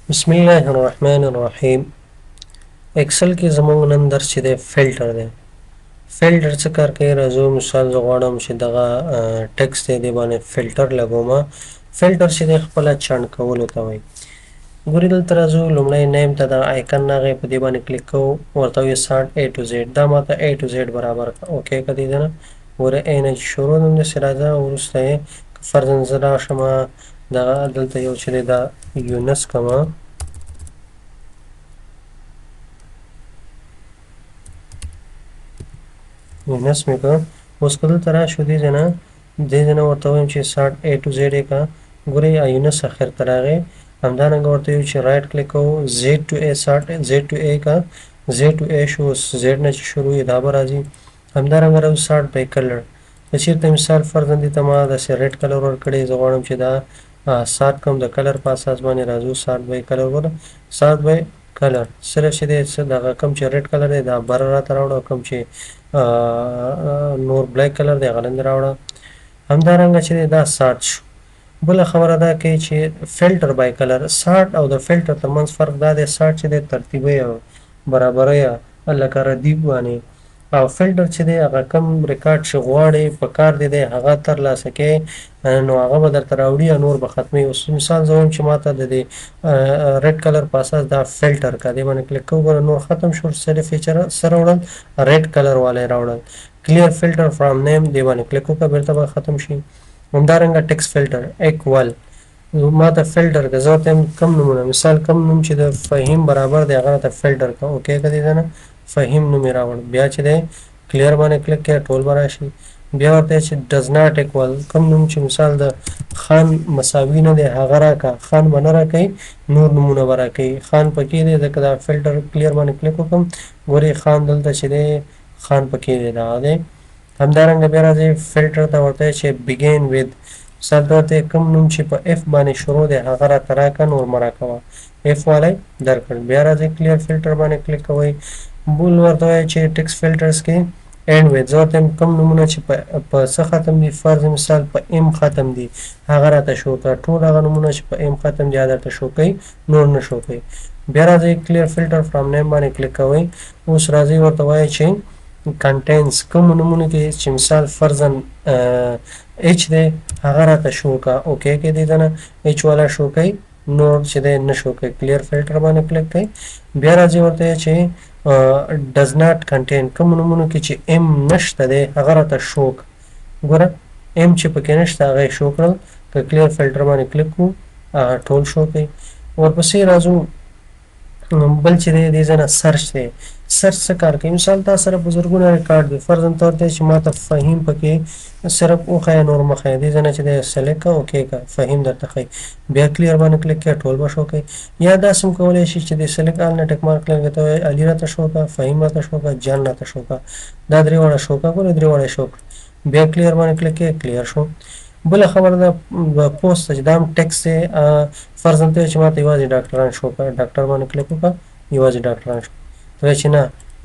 بسم الله الرحمن الرحیم. اکسل کې زموږ نن درس چې دی فلټر دی. فلټر څه کار کوي؟ راځو مثال زه غواړم چې دغه ټیکس دی، دې باندې فلټر لګوم. فلټر چې دی خپله چاڼ کولو ته وایي. ګوري دلته راځو، لومړی نیم ته دغه آیکن راغی، په دې باندې کلیک کوو، ورته وایو سارټ ای ټو زیډ. دا ماته ای ټو زیډ برابر کړه. اوکی که دې ده نه ګوره ای نه چې شروع ده همداسې راځه. وروسته یې که فرضاً زه راشم دغه دلته یو چې دی دا یونس کمه، یونس مې کړ. اوس که دلته راشو دې ځای نه، دې ځای نه ورته وایم چې سارټ ای ټو زیډ یې کړه. ګورئ یونس اخر ته راغی. همدارنګه ورته وایو چې رایټ کلیک کوو، زیډ ټو ای سارټ زیډ ټو ای کړه، زیډ ټو ای شو. اوس زیډ نه چې شروع یې دا به راځي. همدارنګه راځو سارټ بای کلر. که چېرته مثال فرضاً دې ته ما داسې ریډ کلر ورکړی، زه غواړم چې دا سارټ کړم د کلر په اساس باندې. راځو سارټ بای کلر، وګوره سارټ بای کلر صرف چې دی څه دغه کوم چې ریډ کلر دی دا بره راته راوړه، کوم چې نور بلیک کلر دی هغه لاندې راوړه. همدارنګه چې دی دا سارټ شو. بله خبره دا کوي چې فلټر بای کلر، سارټ او د فلټر ترمنځ فرق دا دی، سارټ چې دی ترتیبي او برابري لکه ردیف باندې، او فلټر چې دی هغه کوم ریکارډ چې غواړې په کار دی دی هغه ترلاسه کوې نو هغه به درته راوړي او نور به ختموي. اوس مثال زه وایم چې ما ته د دې ریډ کلر په اساس دا فلټر که دې باندې کلیک کوو، ګوره نور ختم شو. صرف یې څه راوړل؟ ریډ کلر والی راوړل. کلیر فلټر فرام نیم دې باندې کلیک وکړه، بېرته به ختم شي. همدارنګه ټیکس فلټر ایکوال ما ته فلټر که زه ورته وایم کوم نومونه، مثال کوم نوم چې د فهیم برابر دی هغه راته فلټر که. اوکی که دې ځای نه فهیم نوم یې راوړ. بیا چې دی کلیر باندې کلیک کړه، ټول به راشي. بیا ورته چې ډز ناټ ایکوال کوم نوم چې مثال د خان مساوي نه دی هغه راکړه، خان به نه راکوي نور نومونه به راکوي. خان پکې دی ځکه دا فلټر کلیر باندې کلیک وکړم، ګورې خان دلته چې دی خان پکې دی دغه دی. همدارنګه بیا راځي فلټر ته ورته چې بیګین وید، مثال ته ورته کوم نوم چې په اف باندې شروع دی هغه راته راکړه، نور مه راکوه، اف والی درکړ. بیا راځي کلیر فلټر باندې کلیک کوئ، بل ورته وایي چې ټیکس فلټرز کې اینډ وید، زه ورته وایم کوم نومونه چې په څه ختم دي، فرض مثال په ایم ختم دي هغه راته شو کړه، ټول هغه نومونه چې په ایم ختم دي هغه درته شو کوي، نور نه شو کوي. بیا راځي کلیر فلټر فرام نیم باندې کلیک کوئ. اوس راځي ورته وایي چې کنټینس کوم نومونه کې چې مثال فرضاً اچ دی هغه راته شو کړه. اوکی کې دی نه اچ والا شو کوي، نور چې دی نه شو کوي. کلیر فلټر باندې کلیک کوي. بیا راځي ورته چې ډز ناټ کنټین کوم نومونو کې چې ایم نشته دی هغه راته شو کړه. ګوره ایم چې پکې نشته هغه یې شو کړل. که کلیر فلټر باندې کلیک کړو هغه ټول شو کوي. ورپسې راځو بل چې دی دې ځای نه سرچ دی. سرچ څه کار کوي؟ مثال تا سره په زرګونه ریکارډ دی، فرضاً ته ورته چې ما ته فهیم پکې صرف وښیه نور مه ښیه، دې ځای نه چې دی سلیکټ کړه، اوکی کړه، فهیم درته ښیي. بیا کلیر باندې کلیک کړه، ټول به شو کوي. یا داسې هم کولی شي چې د سلیکټ آل نه ټیک مارک لګوي، ته وایې علي راته شو کړه، فهیم راته شو کړه، جان راته شو کړه، دا درې واړه شو کړه. ګوره درې واړه یې شو کړه. بیا کلیر باندې کلیک کړه، کلیر شو. بله خبره ده پوسټ ته چې دا هم ټیکس دی، فرضاً ته وایې چې ما ته یوازې ډاکټران شو کړه، ډاکټر باندې کلیک وکړه، یوازې ډاکټران شو. ته وایې چې نه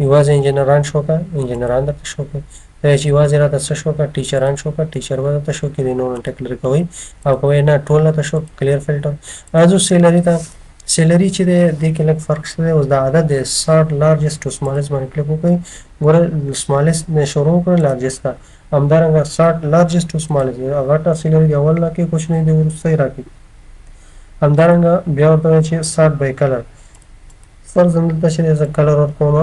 یوازې انجینران شو کړه، انجینران درته شو کړي. ته وایې چې یوازې راته څه شو کړه، ټیچران شو کړه، ټیچر به درته شو کړي. د نورو ټیک لرې کوئ او که وایې نه ټول راته شو کړه، کلیر فلټر. راځو سیلري ته. سیلري چې دی دې کې لږ فرق شته دی. اوس دا عدد دی سارټ لارجسټ ټو سمالسټ باندې کلیک وکړئ. ګوره سمالسټ نه شروع کړه لارجسټ ته. همدارنګه سارټ لارجسټ ټو سمالسټ غټه سیلري دی اول راکړي، کوچنی دی وروسته یې راکړي. همدارنګه بیا ورته وایي چې سارټ بای کلر، فرضاً دلته چې دی زه کلر ورکوم،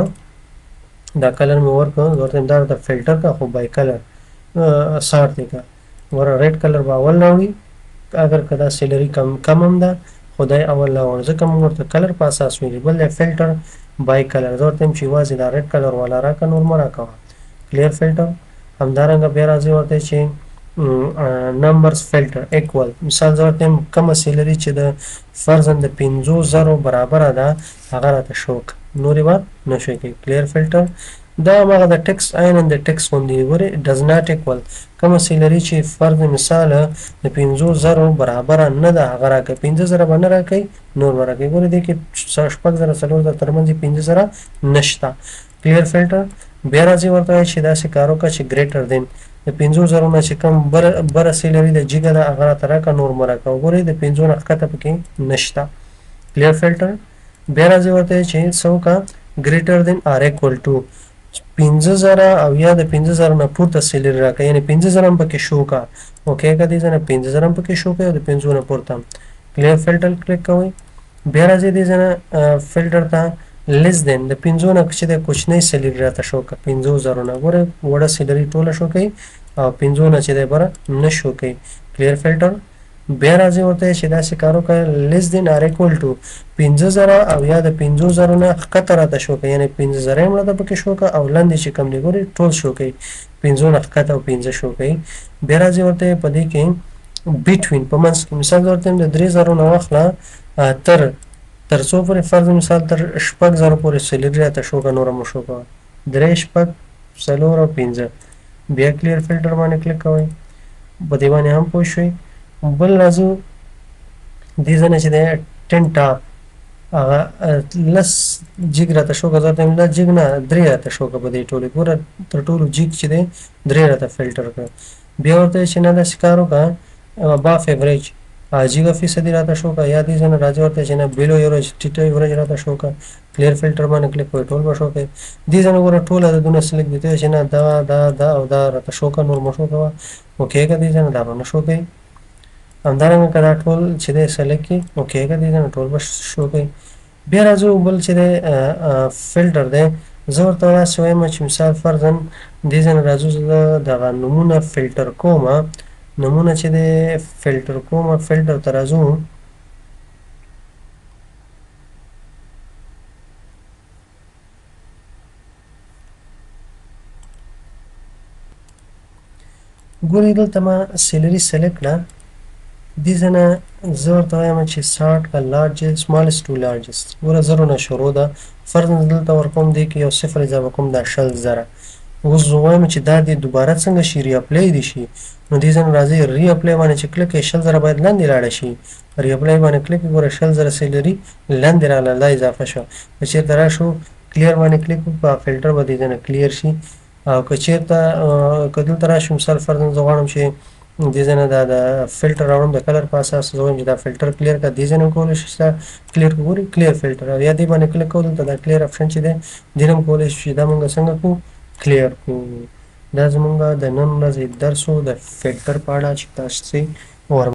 دا کلر مې ورکړ، زه ورته وایم دا راته فلټر کړه خو بای کلر سارټ یې کړه. ګوره ریډ کلر به اول راوړي، اگر که دا سیلري کم هم ده خو دا یې اول راوړ، ځکه موږ ورته کلر په اساس ویلي. بل دی فلټر بای کلر، زه ورته وایم چې یوازې دا ریډ کلر والا راکړه، نور مه راکوه، کلیر فلټر. همدارنګه بیا راځي ورته چې نمبرز فلټر ایکوال، مثال زه ورته وایم کومه سیلري چې د فرضاً د پنځو زرو برابره ده هغه راته شو کړه، نورې به نه شو کوي، کلیر فلټر. دا هماغه د ټیکس عیناً د ټیکس غوندې دی. ګورې ډز ناټ ایکوال کومه سیلري چې فرض مثال د پنځو زرو برابره نه ده هغه راکړه، 5000 به نه راکوي نور به راکوي. ګورې دې کې 6000 4000 ترمنځ یې 5000 نشته، کلیر فلټر. بیا راځي ورته وایي چې داسې کار وکړه چې ګریټر دین د پنځو زرو نه چې کوم بره سیلري ده جګه ده هغه راته راکړه، نور مه راکوه. ګورئ د پنځو نه ښکته پکې نشته، Clear filter. بیا راځي ورته چې څه وکړه، greater than or equal to 5000 او یا د 5000 نه پورته salary راکړه، یعنی 5000 هم پکې شو کا. okay که دې ځای نه 5000 هم پکې شو کړئ او د 5 نه پورته. Clear filter click کوئ. بیا راځي دې ځای نه فلټر ته less than د 5 نه چې د کوچنۍ salary راته شو کړه، 5000 نه. ګوره وړه salary ټوله شو کوي او 5 نه چې دی بره نه شو کوي. Clear filter. بیا راځي ورته چې داسې کار وکړه، less than or equal to 5000 او یا د 5000 نه ښکته راته شو کړه، یعنی 5000 هم راته پکې شو کړه او لاندې چې کوم دی ګورې ټول شو کوي، 5 نه ښکته او 5 شو کوي. بیا راځي ورته په دې کې between په منځ کې مثال ورته د 3000 نه واخله تر څو پورې، فرض مثال تر 6000 پورې salary راته شو کړه، نوره مو شو کړه، 3 6 4 او 5. بیا clear filter باندې کلیک کوئ، په دې باندې هم پوه شئ. بل راځو دې ځای نه چې دی 10 top هغه لس جیګ راته شو کړه، زه ورته وایم لس جیګ نه 3 راته شو کړه په دې ټولو. ګوره تر ټولو جیګ چې دی 3 راته فلټر کړه. بیا ورته چې نه داسې کار وکړه above average جیګه فیصدي راته شو کړه، یا دې ځای نه راځي ورته چې نه below average ټیټه average راته شو کړه. Clear filter باندې کلیک کوئ، ټول به شو کوي. دې ځای نه ګوره ټول عددونه select دي، ته چې نه دا دا دا او دا راته شو کړه، نور مو شو کوه. okay که دې ځای نه دا به نه شو کوي. همدارنګه که دا ټول چې دی select کړي، okay که دې ځای نه ټول به شو کوي. بیا راځو بل چې دی فلټر دی، زه ورته داسې وایم چې مثال فرضاً دې ځای نه راځو، زه دغه نمونه فلټر کوم، نمونه چې دی فلټر کوم، فلټر ته راځو. ګورئ دلته ما salary select کړه، دې ځای نه زه ورته وایم چې sort که largest smallest to largest. ګوره زرو نه شروع ده، فرضاً دلته ورکوم دې کې یو صفر اضافه کوم، دا 20000. اوس زه وایم چې دا دې دوباره څنګه شي، reapply دې شي. نو دې ځای نه راځي reapply باندې چې کلیک کړئ، 20000 باید لاندې لاړه شي. Reapply باندې کلیک کړئ، ګوره 20000 salary لاندې راغله، دا اضافه شوه. که چېرته راشو clear باندې کلیک وکړو، فلټر به دې ځای نه clear شي. او که چېرته که دلته راشو مثال فرضاً زه غواړم چې دې ځای نه دا د فلټر راوړم د color په اساس، زه وایم چې دا filter clear کړه، دې ځای نه کولی شو چې دا clear کړو. ګورئ clear filter، او یا دې باندې کلیک کوو، دلته دا clear option چې دی دې نه هم کولی شو چې دا موږ څنګه کړو clear کړو. دا زموږ د نن ورځې درس و د فلټر په اړه چې تاسو ور